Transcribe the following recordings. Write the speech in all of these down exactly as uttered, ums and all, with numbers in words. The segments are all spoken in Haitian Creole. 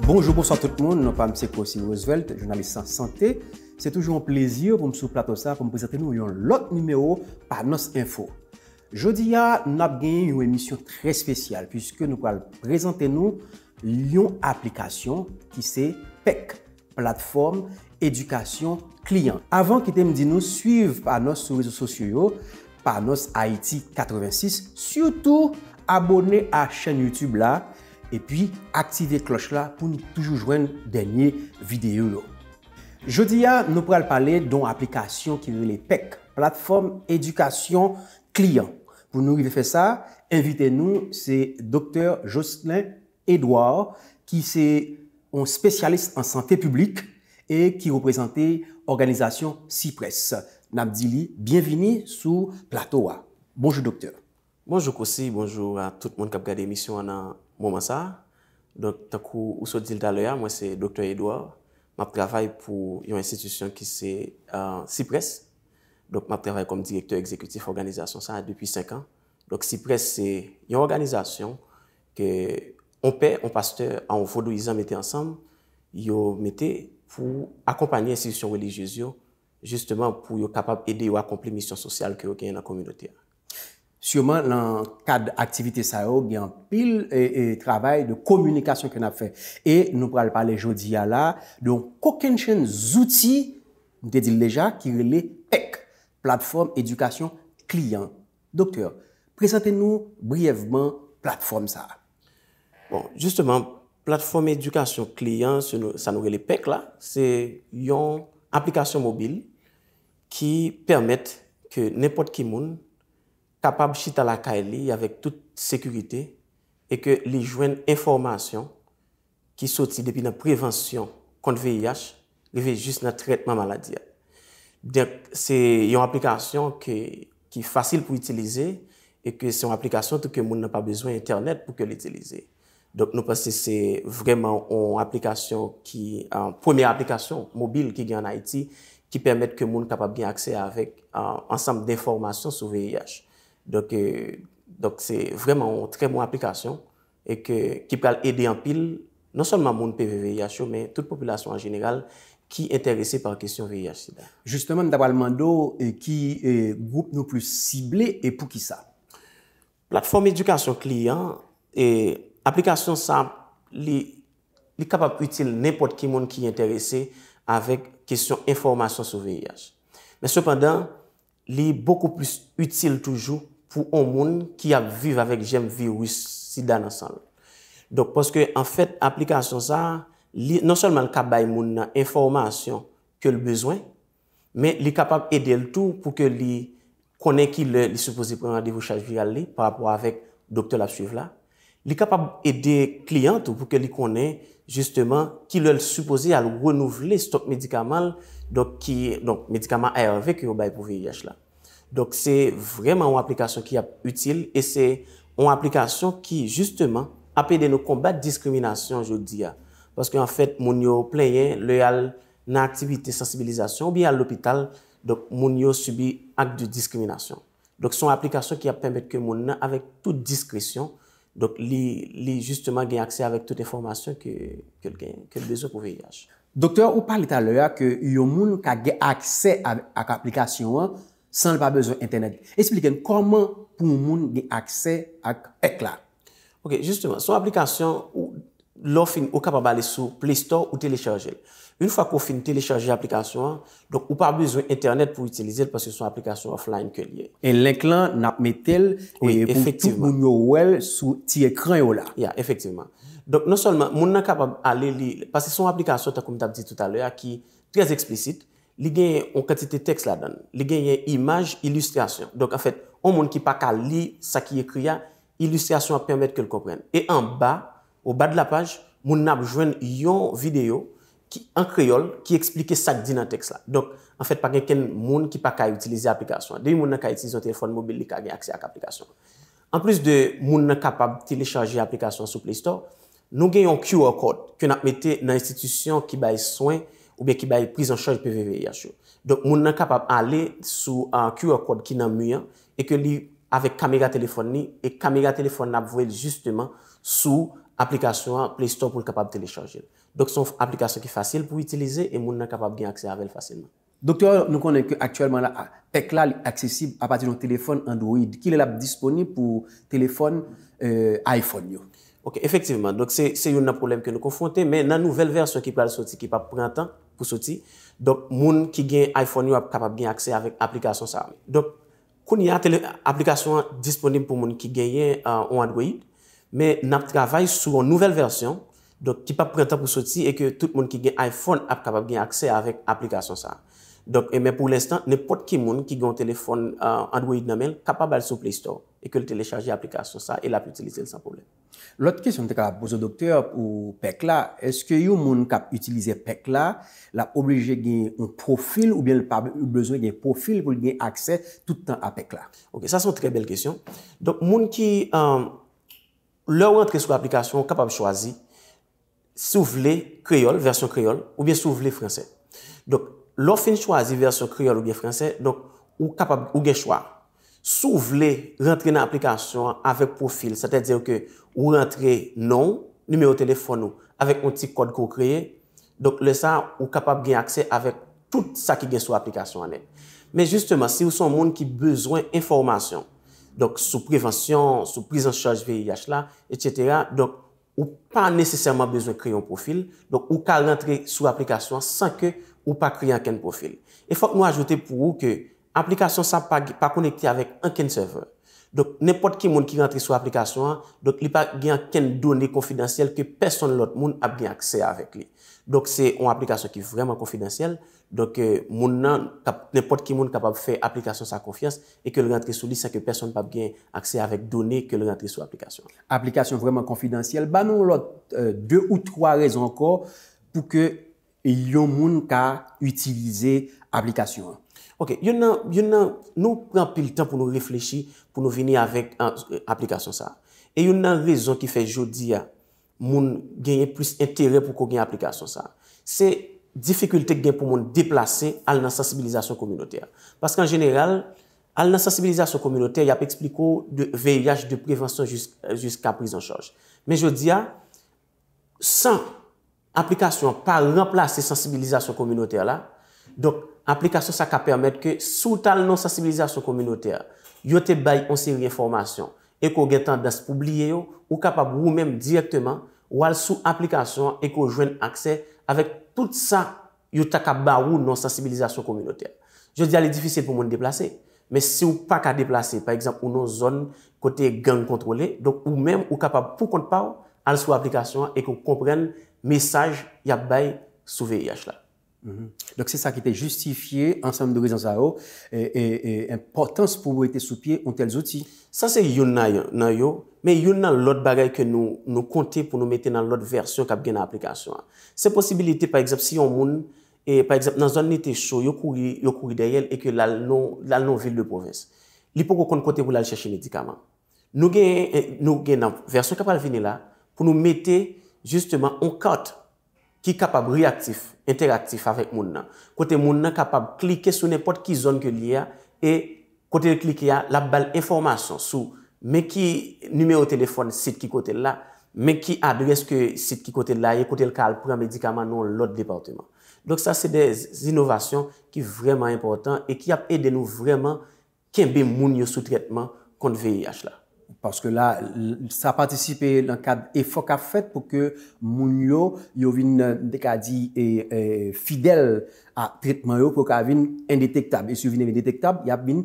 Bonjou, bonswa tout moun. Non pa m se Cossy Roosevelt, jounalis an sante. Se toujou yon plezi pou m sou plato sa pou m prezante nou yon lòt nimewo Panos Info. Jodi a, n ap gen yon emisyon trè espesyal, piske nou pral prezante nou yon aplikasyon ki se pèk, Platfòm Edikasyon Kliyan. Avan, kite m di nou swiv Panos sou rezo sosyo yo, Panos Ayiti katrevensis, sitou abòne a chèn YouTube la, epi aktive klòch la pou n toujou jwenn dènye videyo yo. Jodi a, nou pral pale de yon aplikasyon ki rele pèk, Platfòm Edikasyon Kliyan. Pou nou rive fè sa, envite nou se Doktè Jocelyn Edouard, ki se yon espesyalis an sante piblik e ki reprezante òganizasyon CIPRES. N ap di li byenvini sou plato a. Bonjou, doktè. Bonjou, Cossy. Bonjou a tout moun k ap gade emisyon an nan moman sa a. Donk, tankou ou sot di l talè a, mwen se Doktè Edouard. M ap travay pou yon enstitisyon ki se, euh, CIPRES. Donk, m ap travay kòm direktè egzekitif òganizasyon sa a depi senk an. Donk, CIPRES se yon òganizasyon ke yon pè, yon pastè a yon vodouyizan mete ansanm, yo mete pou akonpanye enstitisyon relijyez yo, jisteman pou yo kapab ede yo akonpli misyon sosyal ke yo genyen nan kominote a. Siman, nan kad aktivite sa yo, gen anpil, e, e, travay de kominikasyon ke n ap fè. E nou pral pale jodi a la de yon kokennchenn zouti, m te di l deja, ki rele pèk, Platfòm Edikasyon Kliyan. Doktè, prezante nou briyèvman platfòm sa a. Bon, jisteman, Platfòm Edikasyon Kliyan, se nou, sa nou rele pèk la, se yon aplikasyon mobil ki pèmèt ke nenpòt ki moun kapab chita lakay li avèk tout sekirite e ke li jwenn enfòmasyon ki soti depi nan prevansyon kont V I H rive jis nan trètman maladi a. Donk, se yon aplikasyon ke, ki fasil pou itilize e ke se yon aplikasyon tou ke moun nan pa bezwen entènèt pou ke l itilize. Donk, nou panse se vrèman yon aplikasyon ki, euh, premye aplikasyon mobil ki gen ann Ayiti, ki pèmèt ke moun kapab gen aksè avèk, euh, ansanm denfòmasyon sou V I H. Donk, euh, donk, se vrèman yon trè bon aplikasyon e ke, ki pral ede anpil, non sèlman moun P V V I H yo, men tout popilasyon an jeneral ki enterese pa kesyon V I H sida. Jisteman, m ta pral mande w, e, ki, e, gwoup nou plis sible e poukisa? Platfòm Edikasyon Kliyan, e, aplikasyon sa, li, li kapab itil nenpòt ki moun ki enterese avèk kesyon enfòmasyon sou V I H. Men sepandan, li bokou plis itil toujou pou yon moun ki ap viv avèk jèm viris sida nan san l. Donk, paske, anfèt, aplikasyon sa, li, non sèlman l ka bay moun nan enfòmasyon ke l bezwen, men li kapab ede l tou pou ke li konnen ki lè li sipoze pran randevou chaj viral li pa rapò avèk doktè l ap swiv la. Li kapab ede kliyan tou pou ke li konnen, jisteman, ki lè l sipoze al renouvle stòk medikaman l, donk, ki, donk, medikaman A R V ke yo bay pou V I H la. Donk, se vrèman yon aplikasyon ki ap itil e se yon aplikasyon ki, jisteman, ap ede nou konbat diskriminasyon jodi a. Paske, anfèt, moun yo plenyen lè y al nan aktivite sansibilizasyon oubyen al lopital, donk, moun yo sibi ak de diskriminasyon. Donk, se yon aplikasyon ki ap pèmèt ke moun nan, avèk tout diskresyon, donk, li, li jisteman gen aksè avèk tout enfòmasyon ke, ke l gen, ke l bezwen pou V I H. Doktè, ou pale talè a ke yon moun ka gen aksè a, ak aplikasyon an san l pa bezwen entènèt. Esplike n kòman pou yon moun gen aksè ak pèk la. Ok, jisteman, se yon aplikasyon ou, lè w fin, ou kapab ale sou Play Store ou telechaje l. Yon fwa ke w fin telechaje aplikasyon an, donk ou pa bezwen entènèt pou itilize l paske se yon aplikasyon offline ke l ye. E link lan, n ap mete l, wi, e, pou tout efektivman, moun yo wè l sou ti ekran yo la. Ya, efektivman. Donk, non sèlman moun nan kapab ale li, paske se yon aplikasyon, tankou m t ap di toutalè a, ki trè eksplisit, li gen yon kantite tèks ladan l. Li genyen imaj, ilistrasyon. Donk, anfèt, yon moun ki pa ka li sa ki ekri a, ilistrasyon ap pèmèt ke l konprann. E anba, o ba de la paj, moun nan ap jwenn yon videyo ki, an kreyòl, ki eksplike sa k di nan tèks la. Donk, anfèt, pa gen kenn moun ki pa ka itilize aplikasyon an. Depi moun nan ka itilize yon telefòn mobil, li ka gen aksè ak aplikasyon an. Anplis de moun nan kapab telechaje aplikasyon an sou Play Store, nou gen yon Q R code ke n ap mete nan enstitisyon ki bay swen oubyen ki bay priz an chaj P V V I H yo. Donk, moun nan kapab ale sou, ah, Q R code ki nan mi an e ke li, avèk kamera telefòn li, e kamera telefòn nan ap voye l jisteman sou, aplikasyon an Play Store pou l kapab telechaje l. Donk, se yon aplikasyon ki fasil pou itilize e moun nan kapab gen aksè avè l fasilman. Doktè, nou konnen ke aktyèlman la, pèk la li aksesib apati yon telefòn Android. Kilè l ap disponib pou telefòn euh, iPhone yo? Ok, efektivman. Donk, se, se youn nan pwoblèm ke nou konfwonte, men nan nouvèl vèsyon ki pral soti, ki p ap pran tan pou soti, donk, moun ki gen iPhone yo ap kapab gen aksè avèk aplikasyon sa a. Donk, kounye a, tele, aplikasyon an disponib pou moun ki genyen uh, yon Android, men n ap travay sou yon nouvèl vèsyon, donk, ki p ap pran tan pou soti e ke tout moun ki gen iPhone ap kapab gen aksè avèk aplikasyon sa a. Donk, e men pou lenstan, nenpòt ki moun ki gen yon telefòn uh, Android nan men l, kapab al sou Play Store e ke l telechaje aplikasyon sa a e l ap itilize l san pwoblèm. Lòt kesyon m te kapab poze w, doktè, pou pèk la, èske yon moun k ap itilize pèk la, l ap oblije gen yon pwofil oubyen l pa bezwen gen pwofil pou l gen aksè tout tan a pèk la? Ok, sa se yon trè bèl kesyon. Donk, moun ki, um, lè w rantre sou aplikasyon, ou kapab chwazi si w vle kreyòl, vèsyon kreyòl, oubyen si w vle fransè. Donk, lè w fin chwazi vèsyon kreyòl oubyen fransè, donk, ou kapab, ou gen chwa. Si w vle rantre nan aplikasyon an avèk pwofil, sètadi ke ou rantre non w, nimewo telefòn ou, avèk yon ti kòd ke w kreye, donk, lè sa a, ou kapab gen aksè avèk tout sa ki gen sou aplikasyon an nèt. Men jisteman, si w se yon moun ki bezwen enfòmasyon, donk, sou prevansyon, sou priz an chaj V I H la, etsetera, donk, ou pa nesesèman bezwen kreye yon pwofil. Donk, ou ka rantre sou aplikasyon an san ke ou pa kreye ankenn pwofil. E fòk nou ajoute pou ou ke aplikasyon sa pa, pa konekte avèk ankenn sèvè. Donk, nenpòt ki moun ki rantre sou aplikasyon an, donk, li pa gen ankenn done konfidansyèl ke pèsonn lòt moun ap gen aksè avèk li. Donk, se yon aplikasyon ki vrèman konfidansyèl. Donk, euh, moun nan, kap, nenpòt ki moun kapab fè aplikasyon sa konfyans e ke l rantre sou li san ke pèsonn p ap gen aksè avèk done ke l rantre sou aplikasyon an. Aplikasyon vrèman konfidansyèl. Ban nou lòt euh, de ou twa rezon ankò pou ke yon moun ka itilize aplikasyon an. Ok, youn nan, youn nan, nou pran anpil tan pou nou reflechi, pou nou vini avèk uh, aplikasyon sa a. E youn nan rezon ki fè jodi a, moun genyen plis enterè pou ko gen aplikasyon sa a. Se difikilte k gen pou moun deplase al nan sansibilizasyon kominotè. Paske an jeneral, al nan sansibilizasyon kominotè, y ap eksplike w de V I H, de prevansyon jis, jiska priz an chaj. Men jodi a, san aplikasyon an pa ranplase sansibilizasyon kominotè la, donk, aplikasyon sa ka pèmèt ke si w t al nan sansibilizasyon kominotè, yo te bay yon seri enfòmasyon, e ke w gen tandans pou bliye yo, ou kapab ou menm dirèkteman, w al sou aplikasyon an e ke w jwenn aksè avèk tout sa yo ta ka ba ou nan sansibilizasyon kominotè. Jodi a, li difisil pou moun deplase. Men si w pa ka deplase, pa egzanp, ou nan zòn kote gang kontwole, donk ou menm, ou kapab pou kont pa w, al sou aplikasyon an e ke w konprann mesaj y ap bay sou V I H la. Donk se sa ki te jistifye ansanm de rezon sa yo, e, e, e enpòtans pou mete sou pye yon tèl zouti. Sa se youn nan yo, nan yo, men youn nan lòt bagay ke nou, nou konte pou nou mete nan lòt vèsyon k ap gen nan aplikasyon an. Se posibilite, pa egzanp, si yon moun, e, pa egzanp, nan zòn li te cho, yo kouri, yo kouri dèyè l e ke l al nan, l al nan yon vil de pwovens. Li poko konn kote pou l al chèche medikaman. Nou gen, e, nou gen nan vèsyon k ap pral vini la, pou nou mete, jisteman, yon kat ki kapab reyaktif, entèraktif avèk moun nan. Kote moun nan kapab klike sou nenpòt ki zòn ke l ye a, e kote l klike a, l ap ba l enfòmasyon sou men ki nimewo telefòn sit ki kote l la, men ki adrès ke sit ki kote l la ye, kote l ka al pran medikaman nan yon lòt depatman. Donk sa se de inovasyon ki vrèman enpòtan e ki ap ede nou vrèman kenbe moun yo sou trètman kont V I H la. Paske la, sa patisipe nan kad efò k ap fèt pou ke moun yo, yo vin, m te ka di, e, e, fidèl a trètman yo, pou yo ka vin endetektab. E si yo vin endetektab, y ap vin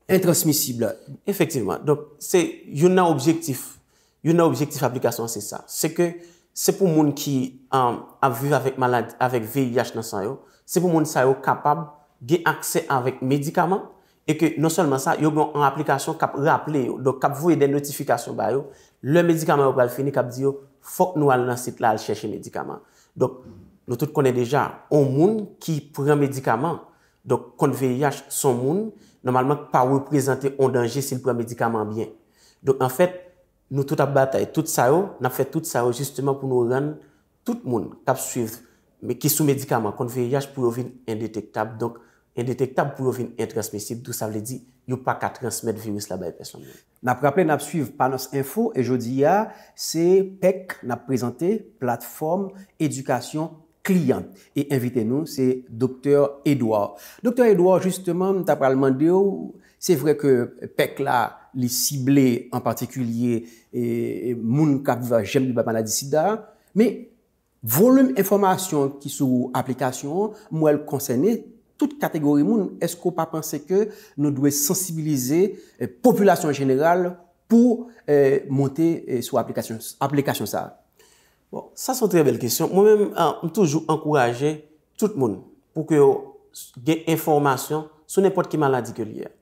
entransmisib. Efektivman. Donk, se youn nan objektif, youn nan objektif aplikasyon an se sa. Se ke se pou moun ki um, ap viv avèk maladi, avèk V I H nan san yo, se pou moun sa yo kapab gen aksè avèk medikaman, e ke non sèlman sa, yo gen yon aplikasyon k ap raple yo, donk k ap voye de notifikasyon ba yo, lè medikaman yo pral fini, k ap di yo, fòk nou al nan sit la al chèche medikaman. Donk, nou tout konnen deja, yon moun ki pran medikaman, donk kont V I H, se yon moun, nòmalman, k pa reprezante yon danje si l pran medikaman an byen. Donk, anfèt, nou tout ap batay tout sa yo, n ap fè tout sa yo jisteman pou nou rann tout moun k ap swiv, men ki sou medikaman kont V I H pou yo vin endetektab. Donk, endetektab pou yo vin entransmisib, tou sa vle di yo pa ka transmèt viris la bay pèsonn moun. N ap raple, n ap swiv Panos Info e jodi a, se pèk n ap prezante, Platfòm Edikasyon Kliyan. E envite nou, se Doktè Edouard. Doktè Edouard, jisteman, m ta pral mande w, se vre ke pèk la, li sible an patikilye e, e moun k ap viv ak jèm li bay maladi sida, men volim enfòmasyon ki sou aplikasyon an, m wè l konsène tout kategori moun. Èske w pa panse ke nou dwe sansibilize eh, popilasyon an jeneral pou eh, monte eh, sou aplikasyon, aplikasyon sa a? Bon, sa se yon trè bèl kesyon. Mwen menm, ah, m toujou ankouraje tout moun pou ke yo gen enfòmasyon sou nenpòt ki maladi ke l ye a.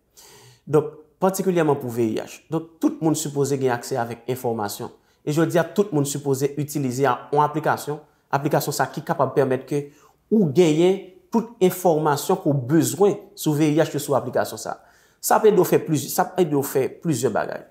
Donk, patikilyèman pou V I H. Donk, tout moun sipoze gen aksè avèk enfòmasyon. E jodi a, tout moun sipoze itilize a- yon aplikasyon, aplikasyon sa ki kapab pèmèt ke ou genyen tout enfòmasyon ke w bezwen sou V I H yo sou aplikasyon sa. Sa ap ede w fè pliz- sa ap ede w fè plizyè bagay.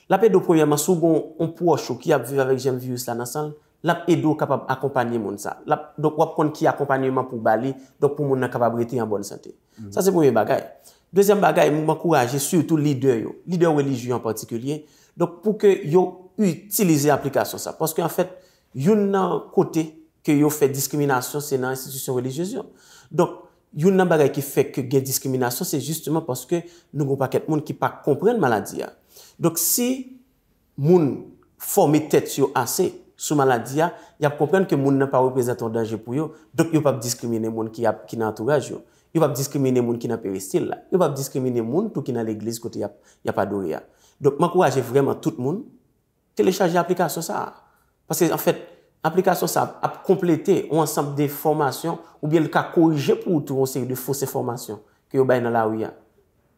L ap ede w premyèman, si w gen yon pwòch ou ki ap viv avèk jèm viris la nan san l, l ap ede w kapab akonpanye moun sa. L ap, donk, w ap konn ki akonpanyeman pou w ba li, donk, pou moun nan kapab rete an bòn sante. Sa se premye bagay. Dezyèm bagay, m ankouraje sitou lidè yo, lidè relijye an patikilye, donk, pou ke yo itilize aplikasyon sa. Paske, anfèt, youn nan kote ke yo fè diskriminasyon, se nan enstitisyon relijyez yo. Donk, youn nan bagay ki fè ke gen diskriminasyon, se jisteman paske nou gen yon pakèt moun ki pa konprann maladi a. Donk, si moun fòme tèt yo ase sou maladi a, y ap konprann ke moun nan pa reprezante yon danje pou yo, donk yo p ap diskrimine moun ki ap, ki nan antouraj yo. Yo p ap diskrimine moun ki nan peristil la. Yo p ap diskrimine moun tou ki nan legliz kote y ap, y ap adore a. Donk, m ankouraje vrèman tout moun telechaje aplikasyon sa a. Paske, anfèt, aplikasyon sa a ap konplete yon ansanm de enfòmasyon oubyen l ka korije pou ou tou yon seri de fos enfòmasyon ke yo bay nan lari a.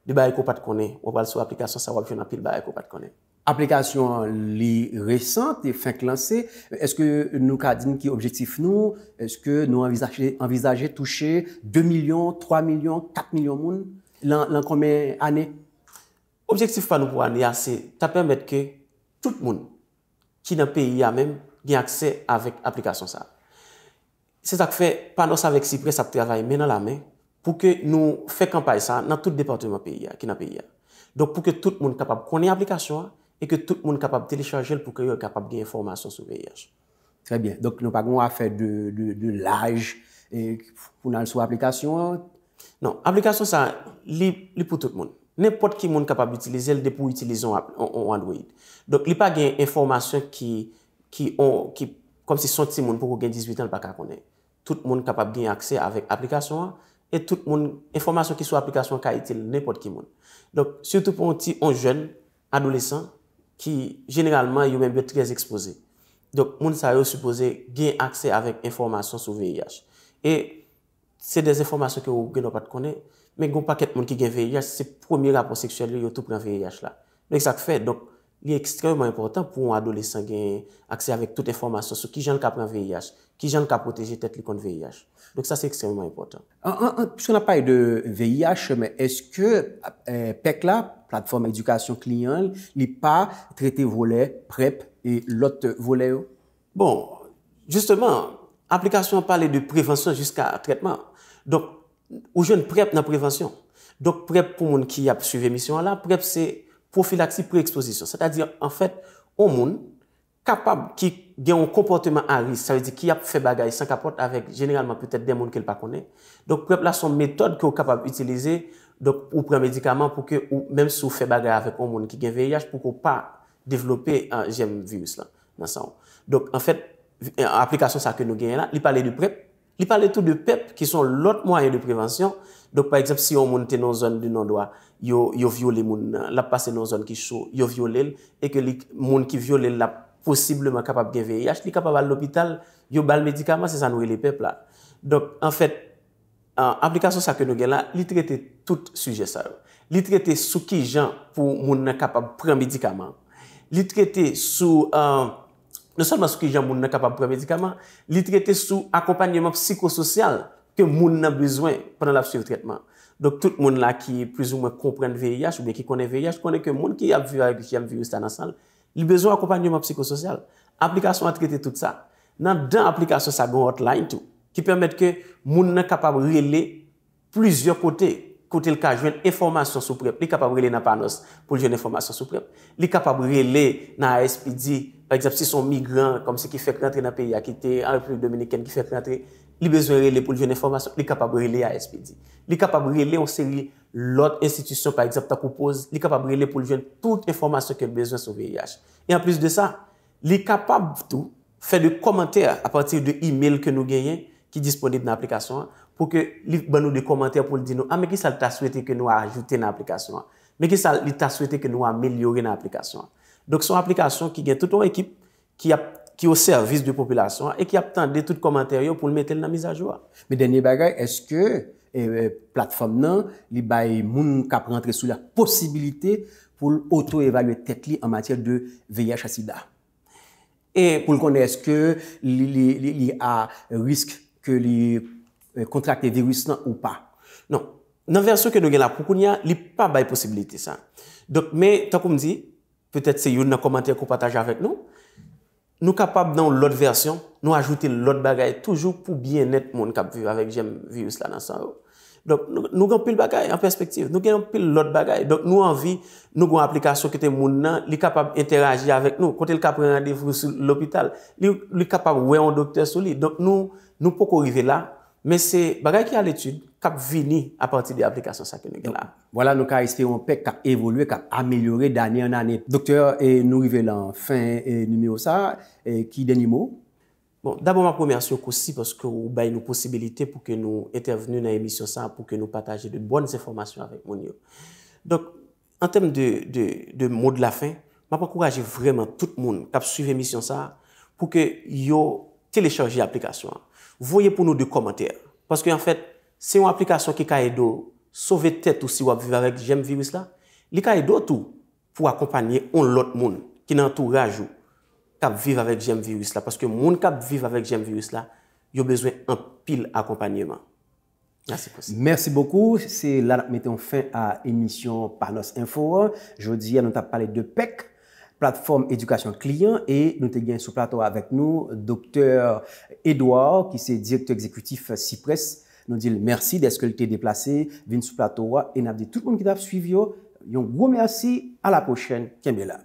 De bagay ke w pa t konnen, w ap al sou aplikasyon sa a, w ap jwenn anpil bagay ke w pa t konnen. Aplikasyon an, li resan, li fenk lanse. Èske nou ka di n ki objektif nou? Èske nou anvizaje, anvizaje touche de milyon, twa milyon, kat milyon moun lan, lan konbyen ane? Objektif pa nou pou ane a, se ta pèmèt ke tout moun ki nan peyi a menm gen aksè avèk aplikasyon sa a. Se sa k fè Panos avèk Siprès ap travay men nan lamen pou ke nou fè kanpay sa a nan tout depatman peyi a, ki nan peyi a. Donk, pou ke tout moun kapab konnen aplikasyon an e ke tout moun kapab telechaje l pou ke yo kapab gen enfòmasyon sou V I H. Trè byen. Donk, nou pa gen yon afè de, de, de laj e, pou n al sou aplikasyon an? Non, aplikasyon sa a, li, li pou tout moun. Nenpòt ki moun kapab itilize l depi w itilize yon, ap- yon, yon Android. Donk, li pa gen enfòmasyon ki, ki, on, ki kòmsi se yon timoun poko gen dizuit an, l pa ka konnen. Tout moun kapab gen aksè avèk aplikasyon an e tout moun, enfòmasyon ki sou aplikasyon an ka itil nenpòt ki moun. Donk, sitou pou yon ti, yon jèn, adolesan, ki jeneralman yo menm yo trè ekspoze. Donk, moun sa yo sipoze gen aksè avèk enfòmasyon sou V I H. E se de enfòmasyon ke ou gendwa pa t konnen, men gen yon pakèt moun ki gen V I H, se premye rapò seksyèl yo, yo tou pran V I H la. Donk, sa k fè, donk, li ekstrèmeman enpòtan pou yon adolesan gen aksè avèk tout enfòmasyon sou kijan l ka pran V I H, kijan l ka pwoteje tèt li kont V I H. Donk, sa se ekstrèmeman enpòtan. An, an, an, piske n ap pale de V I H, men èske eh, pèk la, Platfòm Edikasyon Kliyan, li pa trete volè prèp e lòt volè yo? Bon, jisteman, aplikasyon an pale de prevansyon jiska trètman. Donk, ou jwenn prèp nan prevansyon. Donk, prèp pou moun ki ap swiv emisyon an la, prèp se pwofilaksi pre-ekspozisyon. Sètadi, anfèt, yon moun kapab ki gen yon konpòteman a risk, sa vle di ki ap fè bagay san kapòt avèk jeneralman petèt de moun ke l pa konnen. Donk, prèp la se yon metòd ke w kapab itilize, donk, ou pran medikaman pou ke ou, menm si w fè bagay avèk yon moun ki gen V I H, pou ke w pa devlope ah, jèm viris la nan san w. Donk, anfèt, vi- eh, aplikasyon sa ke nou genyen la, li pale de prèp, li pale tou de pèp, ki se yon lòt mwayen de prevansyon. Donk, pa egzanp, si yon moun te nan yon zòn de non-dwa, yo, yo vyole moun nan, l ap pase nan yon zòn ki cho, yo vyole l, e ke li, moun ki vyole l la posibleman kapab gen V I H, li kapab al lopital, yo ba l medikaman, se sa nou rele pèp la. Donk, anfèt, ah, aplikasyon sa ke nou gen la, li trete tout sijè sa yo. Li trete sou kijan pou moun nan kapab pran medikaman. Li trete sou, ah, non sèlman sou kijan moun nan kapab pran medikaman, li trete sou akonpanyeman psikososyal ke moun nan bezwen pandan l ap swiv trètman. Donk, tout moun la ki plizoumwen konprann V I H oubyen ki konnen V I H, konnen ke moun ki ap viv avèk jèm viris la nan san l, li bezwen akonpanyeman psikososyal. Aplikasyon an trete tout sa. Nan dan aplikasyon sa, gen yon hotline tou, ki pèmèt ke moun nan kapab rele plizyè kote, kote l ka jwenn enfòmasyon sou PrEP. Li kapab rele nan Panos pou l jwenn enfòmasyon sou PrEP. Li kapab rele nan A S P D, pa egzanp, si se yon migran, kòmsi ki fèk rantre nan peyi a, ki te an Repiblik Dominikèn, ki fèk rantre, li bezwen rele pou l jwenn enfòmasyon, li kapab rele A S P D. Li kapab rele yon seri lòt enstitisyon, pa egzanp, tankou Poz, li kapab rele pou l jwenn tout enfòmasyon ke l bezwen sou V I H. E anplis de sa, li kapab tou fè de kòmantè apati de email ke nou genyen ki disponib nan aplikasyon an, pou ke li ban nou de kòmantè pou l di nou, a, men kisa l ta swete ke nou ajoute nan aplikasyon an? Men kisa li ta swete ke nou amelyore nan aplikasyon an? Donk, se yon aplikasyon ki gen tout yon ekip ki ap, ki o sèvis de popilasyon an e ki ap tande tout kòmantè yo pou l mete l nan mizajou a. Men dènye bagay, èske, eh, platfòm nan, li bay moun k ap rantre sou li a posibilite pou l oto-evalye tèt li an matyè de V I H ak sida? E pou l konnen èske li, li, li, li a risk ke li, eh, kontrakte viris lan ou pa? Non. Nan vèsyon ke nou gen la pou kounye a, li pa bay posibilite sa. Donk, men, tankou m di, petèt se youn nan kòmantè ke w pataje avèk nou, nou kapab nan yon lòt vèsyon, nou ajoute lòt bagay toujou pou byennèt moun k ap viv avèk jèm viris la nan san yo. Donk, nou, nou gen anpil bagay an pèspektiv. Nou gen anpil lòt bagay. Donk, nou anvi, nou gen yon aplikasyon kote moun nan, li kapab entèraji avèk nou. Kote l ka pran randevou sou lopital. Li, li kapab wè yon doktè sou li. Donk, nou, nou poko rive la. Men se bagay ki a letid, k ap vini apati de aplikasyon sa ke nou gen la. Vwala, nou ka espere yon PEC k ap evolye, k ap amelyore dane an ane. Doktè, e nou rive lan fen, e nimewo sa, e ki dènye mo? Bon, dabò, m ap remèsye w Kousi paske w bay nou posibilite pou ke nou entèvni nan emisyon sa, pou ke nou pataje de bòn enfòmasyon avèk moun yo. Donk, an tèm de, de, de mo de la fen, m ap ankouraje vrèman tout moun k ap swiv emisyon sa a pou ke yo telechaje aplikasyon an. Voye pou nou de kòmantè. Paske, anfèt, se yon aplikasyon ki ka ede w sove tèt ou si w ap viv avèk jèm viris la. Li ka ede w tou pou w akonpanye yon lòt moun ki nan antouraj ou k ap viv avèk jèm viris la. Paske moun k ap viv avèk jèm viris la, yo bezwen anpil akonpanyeman. Mèsi, Kousi. Mèsi bokou. Se la n ap mete yon fen a emisyon Panos Info an. Jodi a, nou t ap pale de PEC, Platfòm Edikasyon Kliyan, e nou te gen sou plato avèk nou Doktè Edouard, ki se direktè egzekitif Ciprès. Nou di l mèsi dèske l te deplase vin sou plato a, e n ap di tout moun ki t ap swiv yo, yon gwo mèsi. A la pwochèn. Kenbe la.